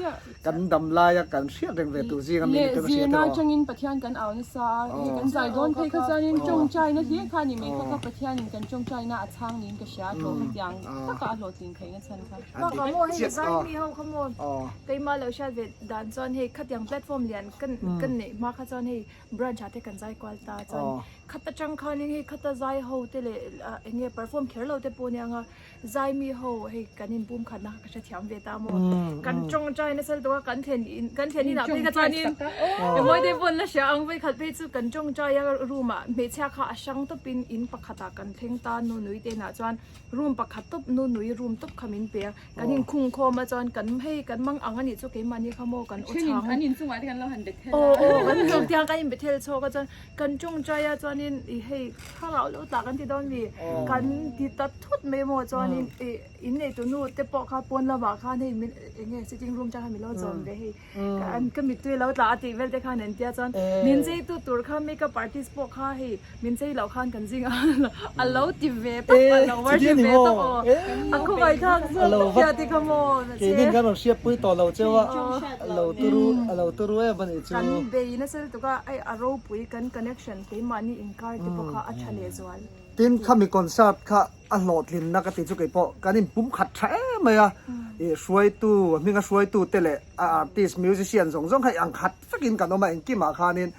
Kan dam laia kan hriat reng ve tur zinga mi ni te ka hria Zirna atangin Pathian kan au nasa a, hei kan zai dawn phei kha chuanin tawngtaina hlir kha a ni mai kha kha Pathianin kan tawngtaina a chhang niin ka hria a hlawh khatiang taka a hlawhtlin theihna chhan kha. Bakah maw hei zai mi ho kha maw keimah lo hriat ve dan chuan hei khatiang platform lian kan kan neih hma kha chuan hei branch ah te kan zai kual ta chuan khat atang khanin hei khata zai ho te leh eng nge perform kher lo te pawh nia anga Zai mi ho hei kan in pum khatna kha ka hrethiam ve ta maw? Kan tawngtai nasa lutuk a, kan thlen in kan thlen inah phei kha chuanin emawi te pawn la hria ang vawikhat phei chu kan tawngtai a room ah hmeichhia kha a hrang tawpin in pakhatah kan thleng ta nu nui te inah chuan room pakhat tawp nu nui room tawp kha min pe a kan in khung khawm a chuan kan hei kan mang ang anih chu keimahni kha maw kan aw chhang aw aw kan chung te hian kan in bethel chhawk a chuan kan tawngtai a chuanin ih hei thlarau lo tah kan ti dawn mi kan ti ta thut mai maw chuanin ih in nei tu nu te pawh kha pawn lamah khan hei min eng nge sitting room atang khan min lo zawm ve hei an ka mittui lo tla a tih vel te khan an tia chuan min chei tu tur kha makeup artist pawh kha hei min chei loh khan kan zing a lo ti ve tawp a lo worship ve tawp aw a khawngaih thlak zawk tak ti kha maw keinin kan rawn hriatpui tawh lo cheu a a lo turu a lo turu em a nih chu kan bei nasa lutuk a hei a ropui kan connection keimahni inkar te pawh kha a tha lehzual. Tin, khami concert kha a hlawhtlinna ka ti chu kei pawh kan inpum khat tha em mai a, ih hruaitu, a hminga hruaitu te leh a artist, musician zawng zawng kha i ang khat vekin kan awm a, engkimah khanin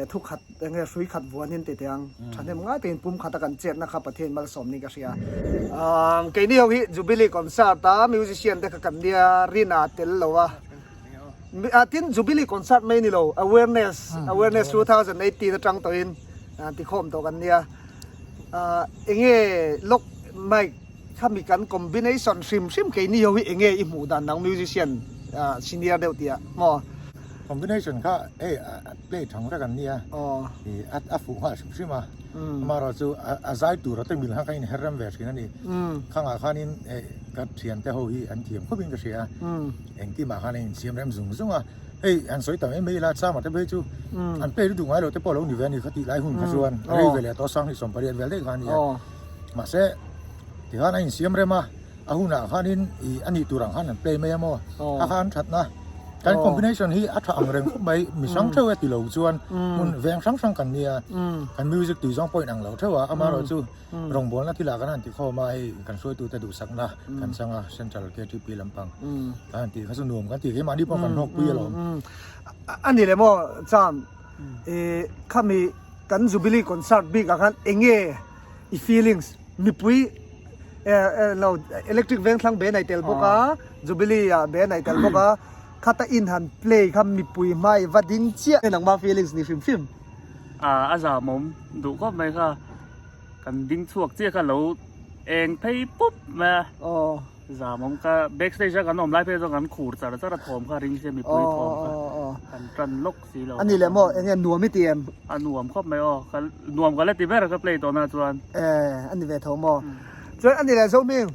thu khat eng nge hrui khat vuanin ti teh ang, thahnem ngai takin pum khata kan chetna kha Pathian malsawm niin ka hria. Keini ho hi Jubilee concert a musician te kha kan nia rin a tel lo a, tin Jubilee concert mai ni lo awareness, awareness 2018 atang tawhin tikhawm tawh kan nia. Enge lawk mic khami kan combination hrim hrim keini ho hi enge i hmuh dan dang musician senior deuh tih ah maw? Combination kha hei play thang vek an nia i a fuh nghal hrim hrim a amaherawh chu a zai tur te mil khan ka inher rem ve thin a ni khangah khanin hei ka thiante ho hi an thiam khawpin ka hria a engkimah khan a insiam rem zung zung a. Hei han sawi ta mai mai ila Chama te phei chu an pek lutuk ngai lo te pawh lo ni ve a ni kha tih lai hun kha chuan rei ve leh tawh sang hnih 18 vel daih kha a ni a. Mahse tikhan a insiam rem a, a hunah khanin ih a nih tur ang khan an play mai a maw? Kha kha an thatna kan combination hi a tha ang reng khawp mai mi hrang theuh e ti lo chuan hmun veng hrang hrang kan nia kan music tui zawng pawh in ang lo theuh a amaherawh chu Rawngbawlna thilah kan han ti khawm a, hei kan hruaitute duhsakna kan chang a, Central KTP lampang kan han tih kha chu nuam kan ti keimahni pawh kan hlawkpui alawm. A ni leh maw Cham, i khami kan Jubilee concert bik ah khan enge i feelings mipui lo electric vengthlang be nei tel bawk a, Jubilee ah be nei tel bawk a, khata in han play kha mipui hmai va ding chiah nangmah feelings ni hrim hrim. A zamawm duh khawp mai kha. Kan ding chhuak chiah kha lo eng phei pup mai a. Aw. Zam awm ka backstage a kan awm lai phei chuan kan khur char char a thawm kha ring sia mipui thawm kha kan tan lawk si lo. A ni leh maw eng nge nuam i ti em? A nuam khawp mai aw ka nuam ka la ti ber ka play tawh na chuan. Eh a ni ve tho maw. Chuan a ni leh Zohming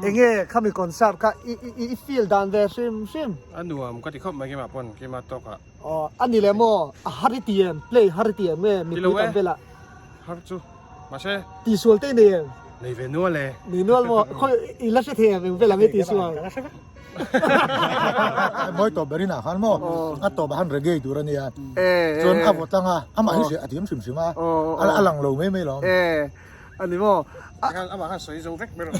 eng nge khami concert kha i i i feel dan ve hrim hrim. A nuam ka ti khawp mai keimah pawn keimah tawkah. Aw a ni leh maw a har i ti em play har i ti em nge mipui tam velah. Har chu mahse. Tihsual te i nei em? Nei ve nual e. Nei nual maw? Khawi i la hre thei em eng vel ang i tihsual? Ka la hre vek. Mawi tawp ber inah khan maw a tawp ah khan reggae tur a nia chuan a vaw tlang a amah hi a thiam hrim hrim a a lang lo mai mai lo. A ni maw? Amah khan sawi zo vek mai rawh.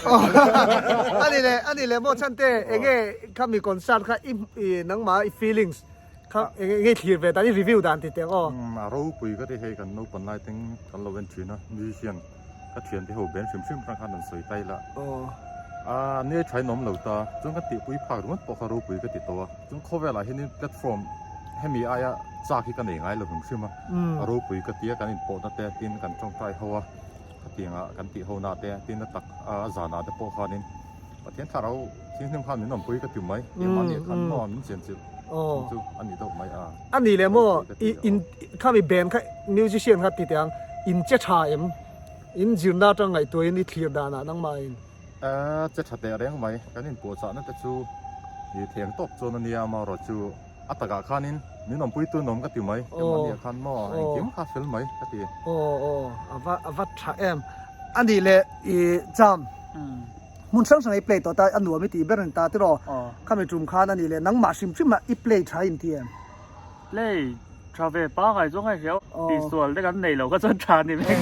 A ni leh a ni leh maw Chhante enge khami concert kha i nangmah i feelings Kha eng eng nge thlir ve dan i review dan ti teh ang aw. A ropui ka ti hei kan naupan lai teng kan lo en thin a musician ka thian te ho ben hrim hrim atang khan an sawi tai la. Aw. A ni tha in awm lo ta, chuan kan tihpui phak ringawt pawh kha ropui ka ti tawh a, chuan khawvelah hianin platform hemi aia chak hi ka nei ngai lo hrim hrim a, a ropui ka ti a, kan inpawhna te tin kan tawngtai ho a, khatiangah kan tih ho na te tin a tak a zanah te pawh khanin Pathian thlarau thianghlim khan min awmpui ka ti mai, keimah nih khan maw min chenchilh chung chu a ni deuh mai a. A ni leh maw i in khami band kha musician kha ti teh ang, in che tha em? In zirna atang ngaihtuahin i thlir danah nangmah in. Che tha teh reng mai, kan inpuahchahna te chu i theng tawp chuan a nia amaherawh chu a takah khanin min awmpui tu nawm ka ti mai, keimah nia khan maw engkim kha fel mai ka ti. Aw aw a va a va tha em. A nih leh i Cham hmun hrang hrang i play tawh ta a nuam i tih ber a ni ta tiraw khami tum khan a nih leh nangmah hrim hrim ah i play tha in ti em? Play tha ve pangai chu ngai hriau tihsual te kan nei lo kha chuan tha ni vek.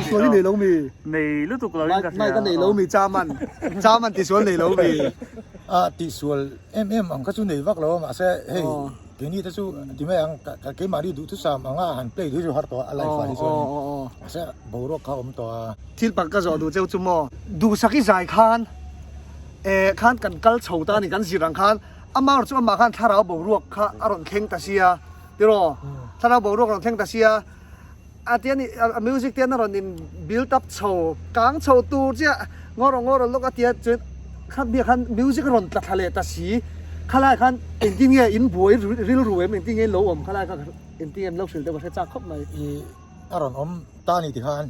Tisual i nei lo mi? Nei lutuk lo in ka hria. Mike a nei lo mi Chaman. Chaman tisual nei lo mi? A tisual em em ang kha chu nei vak lo a mahse hei keini te chu ti mai ang ka keimahni duhthusam anga han play hi chu har tawh a a life ah hi chuan mahse boruak kha a awm tawh a. Thil pakhat ka zawh duh cheu chu maw? Duhsak i zai khan eh khan kan kal chho ta a ni kan zir ang khan amah erawh chu amah khan thlarau boruak kha a rawn thleng ta sia tiraw thlarau boruak a rawn thleng ta sia a tia ni a music te hian a rawn in build up chho kang chho tur chiah ngaw rawh ngaw rawh lawk a tia chuan kha biak khan music a rawn tla thla leh ta si khalai khan engtin nge in buai rilru em engtin nge in lo awm khalai kha engtin nge an lo hrilh deuh ka hre chak khawp mai. A rawn awm ta ni tikhan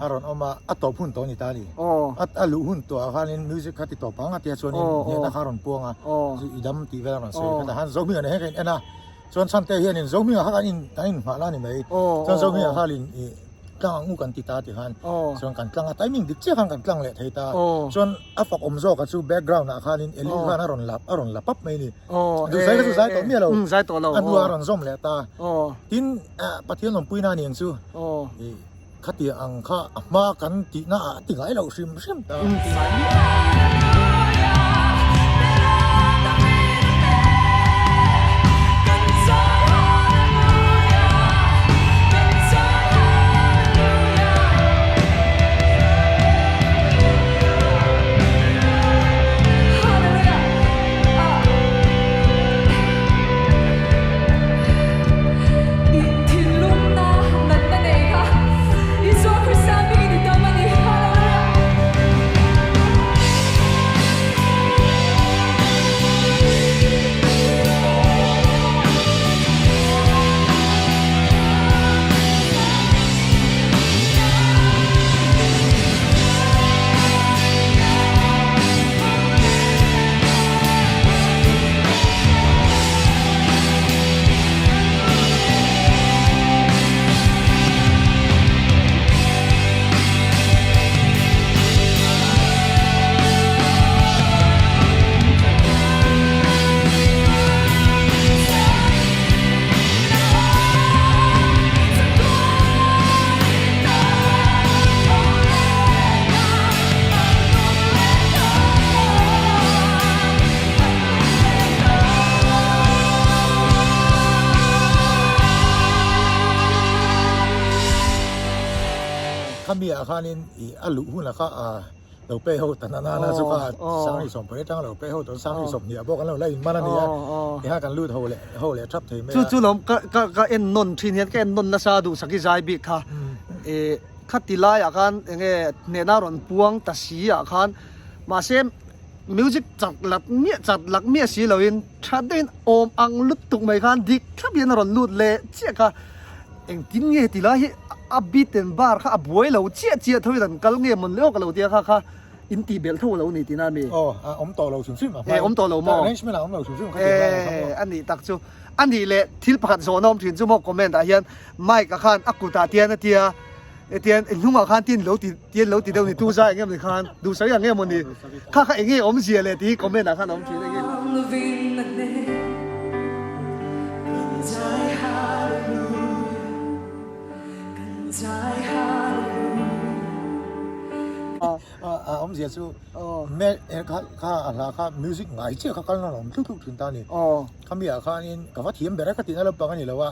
a rawn awm a, a tawp hun tawh a ni ta ni. A luh hun tawh ah khanin music kha ti tawp ang a tia chuanin hnehna kha a rawn puang a, chu i dam tih vel a rawn sawi. Khatah khan Zohminga nen hian ka in en a, chuan Chhante hianin Zohminga kha kan in kan inhmah la ni mai. Chuan Zohminga khalin i tlang ang u kan ti ta tikhan chuan kan tlang a, timing dik chiah khan kan tlang leh thei ta. Chuan a fak awm zawk a chu background ah khanin Eli khan a rawn la a rawn la pap mai ni. Duhzai kha chu zai tawh miah lo, a hnuah a rawn zawm leh ta. Tin, Pathian awmpuina a ni ang chu. Khatiang ang kha a hma kan tihna ah a ti ngai lo hrim hrim ta. Khami ah khanin i a luh hunah kha a lo pay ho ta na na chu kha Sangli sawmpui atanga lo pay ho chuan Sangli sawmhnih ah pawh kan lo la in man a ni a tihian kan lut ho leh ho leh thap thei mai a. Chu chu lawm ka ka ka en nawn thin hian ka en nawn nasa duhsak i zai bik kha eh Khati laiah khan enge hnehna rawn puang ta si ah khan mahse music chak lak miah chat lak miah si loin tha deuhin awm ang lutuk mai khan dik thlap hian a rawn lut leh chiah kha engtin nge ti lai hi a beat and bar kha a buai lo chiah chiah tho in an kal nge mawn le aw ka lo tia kha kha in tih belh tho lo ni tina mi. Aw a awm tawh lo hrim hrim a Eh awm tawh lo maw? Arrangement ah awm lo hrim hrim kha ti lai kha maw? Eh a nih tak chu a nih leh thil pakhat zawhna awm thin chu maw comment ah hian Mike-a khan a kutah tian a tia. Etian i hnungah khan tin lo ti tian lo ti deuh ni tu zai eng emaw ni khan duhsari ang emaw ni kha kha eng nge awmzia leh tih hi comment ah khan a awm thin enge. A awmzia chu me kha kha a hla kha music ngai chiah kha kal nawn a awm tluk tluk thin ta a ni. Khami ah khanin ka va thiam ber a ka tihna lampang a ni lo a,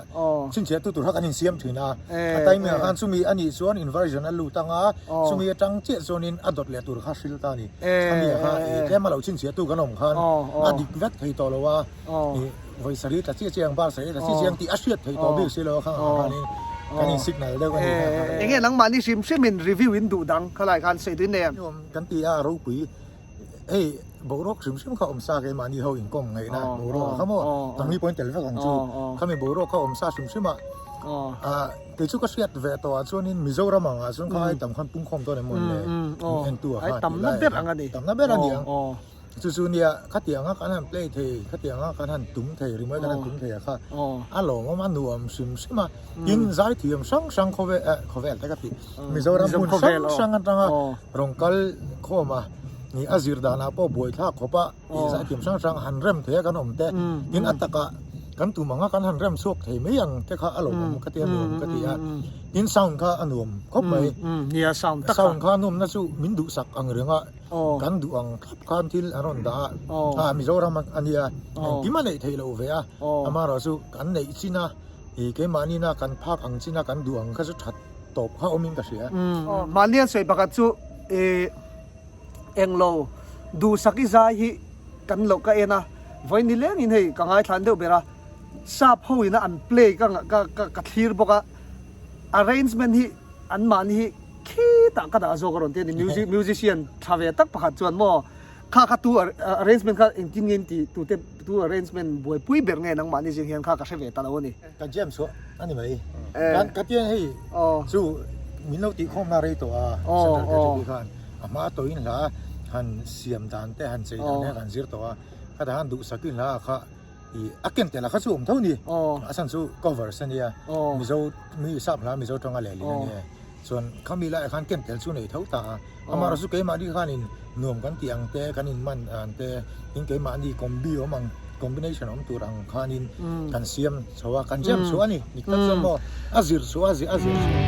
chhinchhiah tu tur kha kan insiam thin a, a timing ah khan chumi a nih chuan inversion a lut ang a, chumi atang chiah chuanin a dawt leh tur kha hril ta a ni. Khami ah kha ih tlem a lo chhinchhiah tu kan awm khan a dik vek thei tawh lo a, ih vawi sarih tla chiah chiah ang bar sarih tla chiah chiah ang tih a hriat thei tawh bik si lo a khang ah khanin kan in signal deuh a ni kha. Enge nangmahni hrim hrimin review in duh dang khalai khan sawi duin nei em? Kan ti a ropui. Hei boruak hrim hrim kha awm sa keimahni ho inkawm ngaihna boruak a kha maw nangni pawhin tel vek ang chu khami boruak kha awm sa hrim hrim a ah kei chu ka hriat ve tawh ah chuanin Mizoram ang ah chuan kha ai tam khan pungkhawm dawn em maw le min entu ah khan tih lai tamna ber a ni ang chu chu nia khatiang a kan han play thei khatiang a kan han tum thei rimawi kan han tum thei ah kha a lawmawm a nuam hrim hrim a tin zaithiam hrang hrang khawvel eh khawvel te ka tih Mizoram hmun hrang hrang atanga Rawn kal khawm a, ni a zir danah pawh buai thlak khawp a, tih zaithiam hrang hrang han rem thei a kan awm te, tin a takah kan tum ang a kan han rem chhuak thei mai ang te kha a lo awm ka ti a nuam ka ti a, tin sound kha a nuam khawp mai, sound kha a nuamna chu min duhsak ang reng a, kan duh ang thlap khan thil an rawn dah a, ah Mizoram a nia engkim a neih theih loh ve a, amaherawhchu kan neih chin a, ih keimahni na kan phak ang chin a kan duh ang kha chu that. tawp kha awmin ka hria. Mahni an sawi pakhat chu i englo duhsak i zai hi kan loh ka en a, vawi ni lengin hei ka ngaithlan deuh ber a, sap ho ina an play ka ka ka thlir bawk a, arrangement hi an mahni hi khitah ka dah zawk a rawn ti a ni, music musician tha ve tak pakhat chuan maw kha kha tu arrangement kha engtin nge in ti tute tu arrangement buaipui ber nge nangmahni zing hian kha ka hre ve ta lo a ni. Ka jam chhuah a ni mai. Kan ka tiang hei chu min lo tih khawm na rei tawh a Central KTP khan a hma tawhin hla han siam dan te han chei dan te kan zir tawh a khatah khan duhsakin hla kha i a ken tel a kha chu awm tho ni a chhan chu covers a nia Mizo mi sap hla Mizo tanga lehlin a nia chuan khami laiah khan ken tel chu nei tho ta a amaherawhchu chu keimahni khanin nuam kan tih ang te kan inman ang te tin keimahni combi awm ang combination awm tur ang khanin kan siam chho a kan jam chhuah a ni dik tak chuan maw a zir chhuah a a zir chhuah.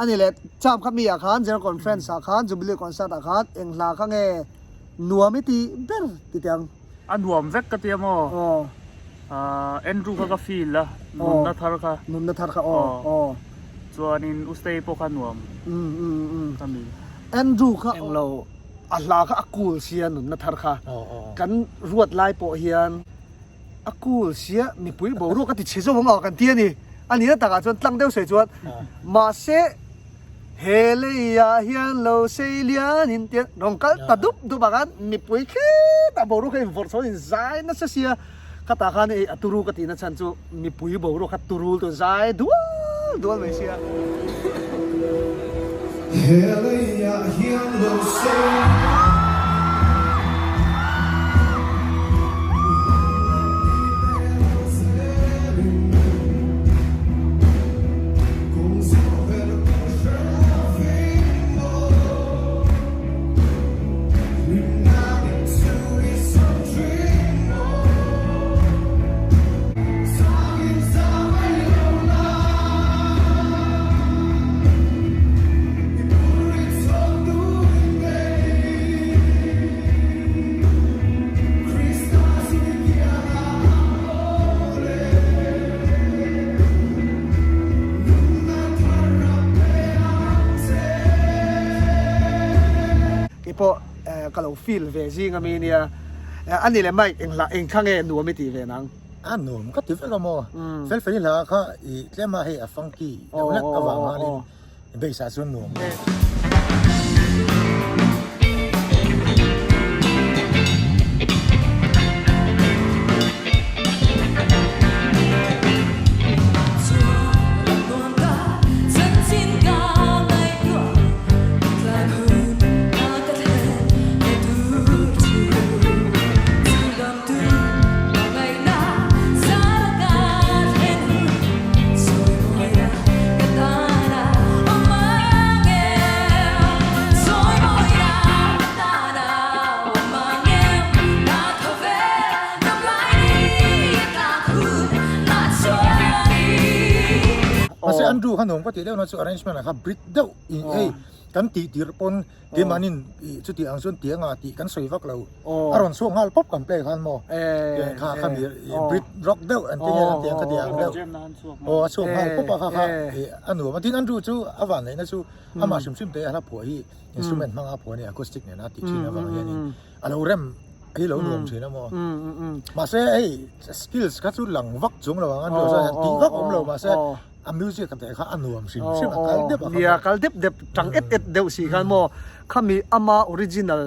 Ani leh cham kha mi ah khan General Conference ah khan Jubilee Concert ah khan eng hla kha nge nuam i tih ber ti teh ang. A nuam vek ka tia maw? Aw. Ahh Andrew kha ka feel a, nunna thar kha. Nunna thar kha aw aw. Chuanin U Stay pawh kha nuam. Um um um. Ka mi. Andrew kha englo a hla kha a cool sia nunna thar kha. Kan ruat lai pawh hian a cool sia mipui boruak a ti chhe zawk ang aw kan ti a ni. A nihna takah chuan tlang deuh sawi chuan mahse. He leiah hian lo sei lian in tian rawn kal ta dup dup ah khan mipui khitah boruak kha invawrh chho in zai nasa sia khatah khan hei a turu ka tihna chhan chu mipui boruak kha turul tur zai dual dual mai sia. He leiah hian lo sei lian. Kei pawh ka lo feel ve zing ami nia a ni leh Mike eng hla eng kha nge nuam i tih ve nang? A nuam ka ti vek a maw? Fel fel i hla kha i tlem a hei a funky deuh hlek avang khanin bass ah chuan nuam. Mahse Andrew kha nuam ka tih deuh na chu arrangement ah kha brit deuh in hei kan tih tirh pawn keimahnin chuti ang chuan tianga tih kan sawi vak lo a rawn chhuak nghal pawp kan play khan maw kha kha mi brit rock deuh an ti nge an tiang ka ti ang deuh aw a chhuak nghal pawp a kha kha a nuam a tin Andrew chu a van neihna chu amah hrim hrim te a hla phuah hi instrument hmanga phuah a ni acoustic nena tih thin avang hianin a lo rem hi lo nuam thin a maw mahse hei skills kha chu lang vak chung lo ang Andrew chuan tih vak awm lo mahse A music a teh kha a nuam hrim hrim a kal dep a kha. Nia kal dep dep tang et et deuh si khan maw khami ama original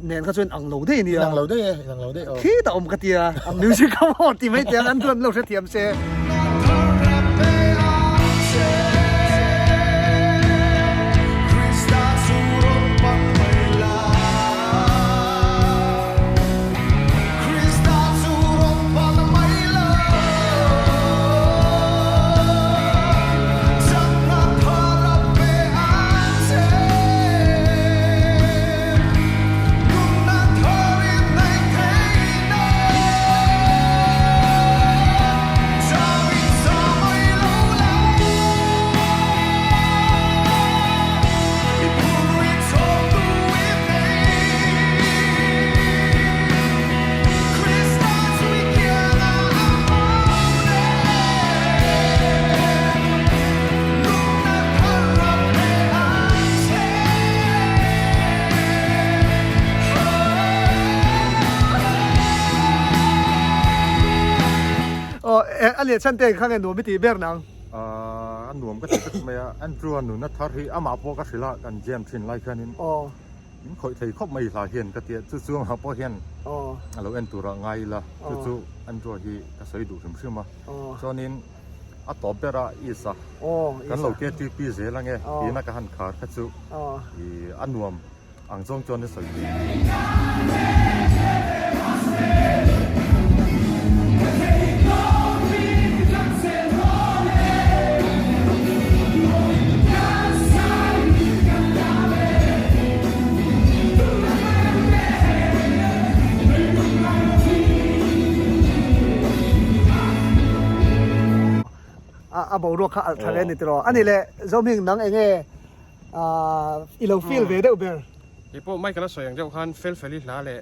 nen kha chuan ang lo daih nia. Inang lo daih e, inang lo daih aw. Khitah awm ka tia a music kha maw ti mai teh ang an chuan lo hrethiam se. A leh chhan te kha nge nuam i tih ber nang? A nuam ka ti vek mai a, Andrew-a nunna thar hi amah pawh ka hrilh a, kan jam thin lai khianin. Min khawih thei khawp mai hla hian ka ti a, chu chu angah pawh hian a lo en turah ngai ila, chu chu Andrew hi ka sawi duh hrim hrim a, chuanin a tawp ber a East a, kan lo KTP zel ange tiin a ka han khar kha chu ih a nuam ang zawng chuan a sawi thei. A boruak kha alh tha hle a ni tiraw. A ni le Zohming nang eng nge i lo feel ve deuh ber? Kei pawh Michael a sawi ang deuh khan fel fel i hla leh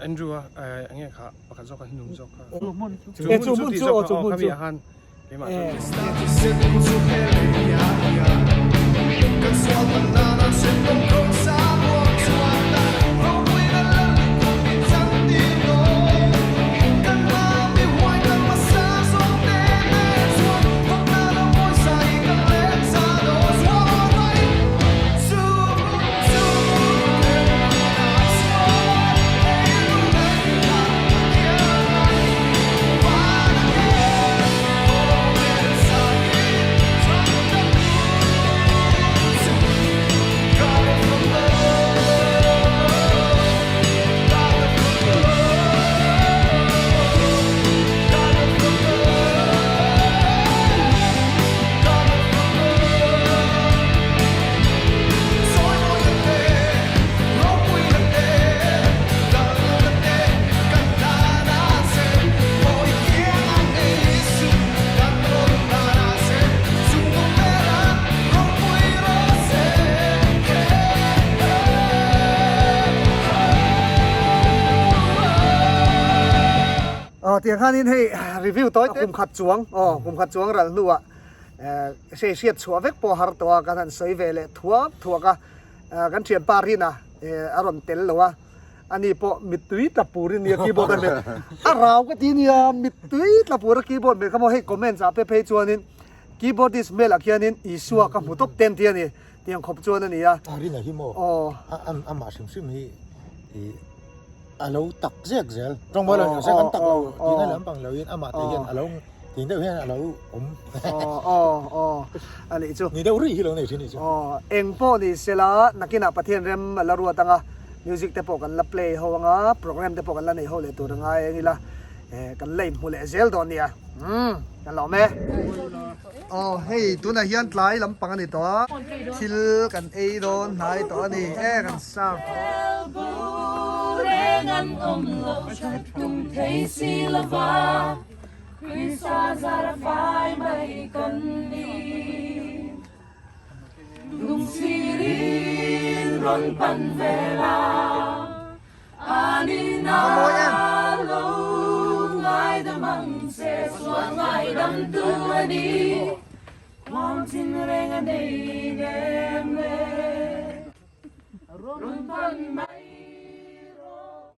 Andrew a eng nge kha pakhat zawk kha hnung zawk kha. Chu hmun chu tih zawk kha aw khami ah khan. Tiang khanin hei review tawi te kum khat chuang aw kum khat chuang ral hnuah hei hriat chhuah vek pawh har tawh a kan han sawi ve leh thuak thuak a kan thianpa Rina a rawn tel lo a ani pawh mittui tla pur in nia keyboard a hmet a rau ka ti nia mittui tla pur a keyboard hmet kha maw hei comments ah pe phei chuanin keyboardist hmelah khianin Isua ka hmu tawp ten tih a ni tiang khawp chuan a ni a. A Rina hi maw amah hrim hrim hi a lo tak zek zel tawngbawl lo ni se kan tak lo tihna lampang lo in amah te hian a lo tih deuh hian a lo awm a nih chu ni deuh rih hi lo nei thin a nih chu eng pawh ni sela nakinah Pathian rem a la ruat anga music te pawh kan la play ho anga program te pawh kan la nei ho leh tur a ngai eng ila kan la inhmu leh zel dawn nia kan la awm e. Aw hei tunah hian tlai lampang a ni tawh a thil kan ei dawn hnai tawh a ni e kan serve